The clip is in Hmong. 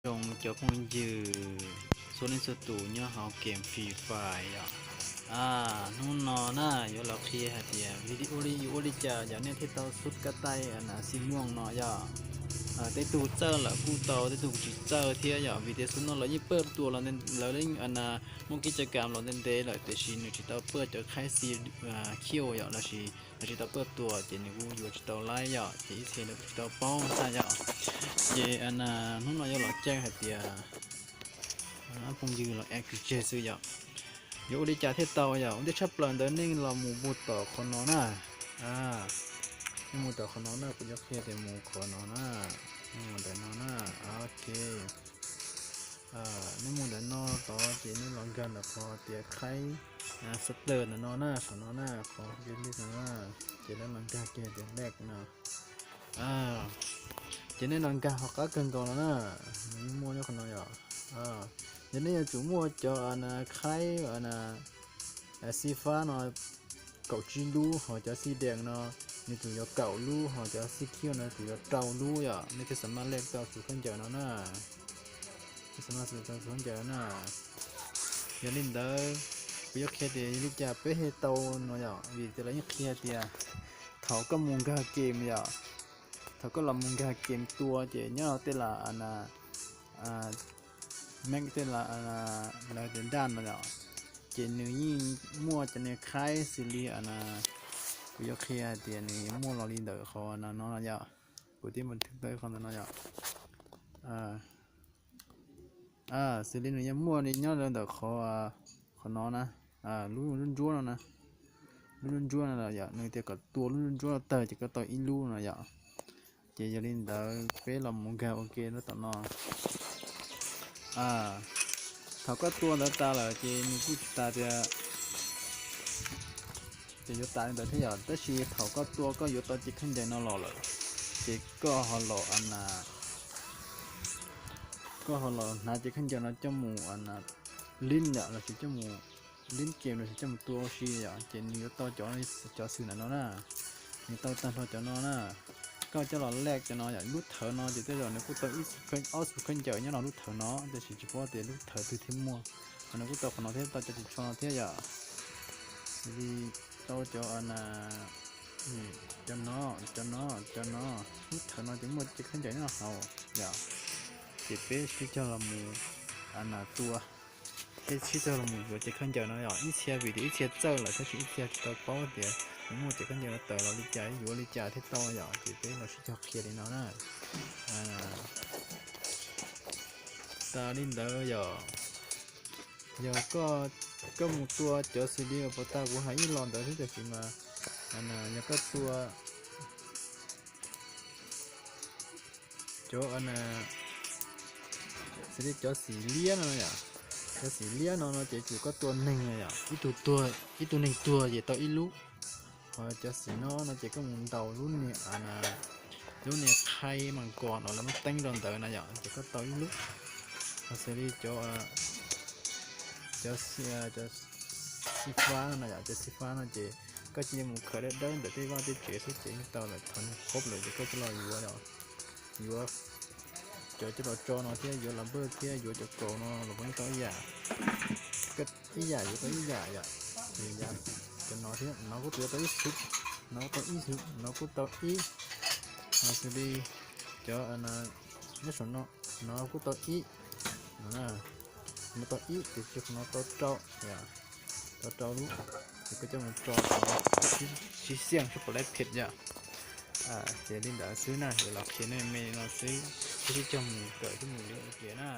Zoo cov phooj ywg txhua leej txhua tus nyob hauv game Free Fire yom. Hnub no na yuav los qhia hais tias video li yuav ua li cas yog nej thiaj tau xub kab taij xi mooj no yom. Tej tug txawj lawm kuj tau, tej tug kuj tsis txawj thiab yom, vim tias xub no lawv yeej pawj tua los, lawv yeej muaj kev cai kam los ntev ntev lawm, tiam sis nws tsis tau pawj cov khaib xi khiu yom, lossis lawv tsis tau pawj tua ces nws kuj yuav tsis tau laib yom, ces ib txhia lawv kuj tsis tau paub xwb yom. Ces hnub no yuav los caij hais tias phooj ywg los add kwv tseg xwb yom. Yuav ua li cas thiaj tau yom? Ua ntej tshaj plaws ntawd nej los mus puag tom qhov no na. Nej mus tom qhov no na, kuv yuav qhia tias mus qhov no na. Nej mus ntawm no na. Ok. Nej mus ntawm no tod ces nej los nkag ntawm qhov tias khaib starter ntawm no na, saum no na, qhov li no na. Ces nej los nkag kiag tias lag no. Ces nej los nkag hauv qab kawg nkaus no na, nws muaj nyob qhov no yom. Yog nej yuav tsum muaj cov khaib xi fab no kaum tsib lub, ho cov xi dees no nws tsum yuav kaum lub, ho cov xi khiu no tsum yuav rau lub yom, nej thiaj xav maj lag tau tus khaub ncaws no na. Thiaj xav maj lag tau tus khaub ncaws na. Yog li ntawd, kuv yuav qhia tias yog li cas peb thiaj tau no yom, vim tias lawv yeej qhia tias thaum koj mus nkag game yom, thaum koj los mus nkag game tua ces nyob tej las meej tej las lawv tias daj no yom, ces nws yeej muaj cov niag khaib xws li, kuv yuav qhia hais tias nws muaj los li ntawm qhov no no yom. Kuv twb mus thwj tau qhov ntawm no yom. Xws li nws yeej muaj li nyob ntawm qhov, qhov no na, lub ntsuab ntsuab no na, lub ntsuab ntsuab no yom, nws tias kom tua lub ntsuab ntsuab no tag ces koj tau ib lub no yom. Ces yog li ntawd peb los mus nkag ua ke rau tom no. Thaum koj tua ntawd tas lawm ces nws kuj tsis tas tias, ces yuav tas li ntawd thiab yom, tab sis thaum koj tua koj yuav tau cev khaub ncaws no los lawm, ces koj ho los, koj ho los hnav cev khaub ncaws no coj mus lib yom, lossis coj mus lib game lossis coj mus tua ua si yom, ces nws yuav tau cov, cov xwm ntawm no na, nws tau tag nrho cov no na. Koj coj los lag cov no yom, lub thawv no ces tej zaum nws kuj tau ib, ob xu khaub ncaws nyob rau lub thawv no, tab sis tsis paub tias lub thawv twg thiaj muaj. Ho nws kuj tau qhov no thiab, tau cov ris tsho no thiab yom. Li tau cov, cov no, cov no, cov no, lub thawv no ces muaj cev khaub ncaws nyob hauv yom. Ces peb sib cog los mus tua, peb sib cog los mus yuav cev khaub ncaws no yom. Ib txhia vim tias ib txhia txawj lawm tab sis ib txhia tsis tau paub tias nws muaj cev khaub ncaws no tawm los li cas, yuav li cas thiaj tau yom, ces peb los sib cog qhia li no na. Tas li ntawd yom, yog koj mus tua cov xws li uas puag ta kuv hais ib los ntawd thiab, tiam sis mas yog koj tua cov, xws li cov xim liab no yom, cov xim liab no no ces tsum koj tua neeg no yom, ib tug tuag, ib tug neeg tuag ces tau ib lub. Ho cov xim no no ces koj mus ntaus lub niag, lub niag khaib mas kos no lawv muab teeb rau ntawd no yom, ces koj tau ib lub. Ho xws li cov, cov xi fab no yom, cov xi fab no ces koj cia li mus khaws dawb dawb ntawm tej vaj tej tsev xwb ces yeej tau lawm, thov nws qhob lawm ces koj coj los yuav, yuav cov coj los tso no thiab yuav las npawj thiab yuav cov kaus no los yeej tau ib yam, ib yam yuav tau ib yam yom. Cov no thiab no kuj yuav tau ib xwb, no kuj tau ib xwb, no kuj tau ib. Ho xws li cov nyob saum no, no kuj tau ib, no tau ib, tiam sis qhov no tau rau, tau rau lub, ces koj coj mus tso, sib xiaj seb puas laib phem yom. Ces li ntawd xwb na, yuav los qhia nej me no xwb, peb sib cog mus kawm thiab mus yuav ua ke na.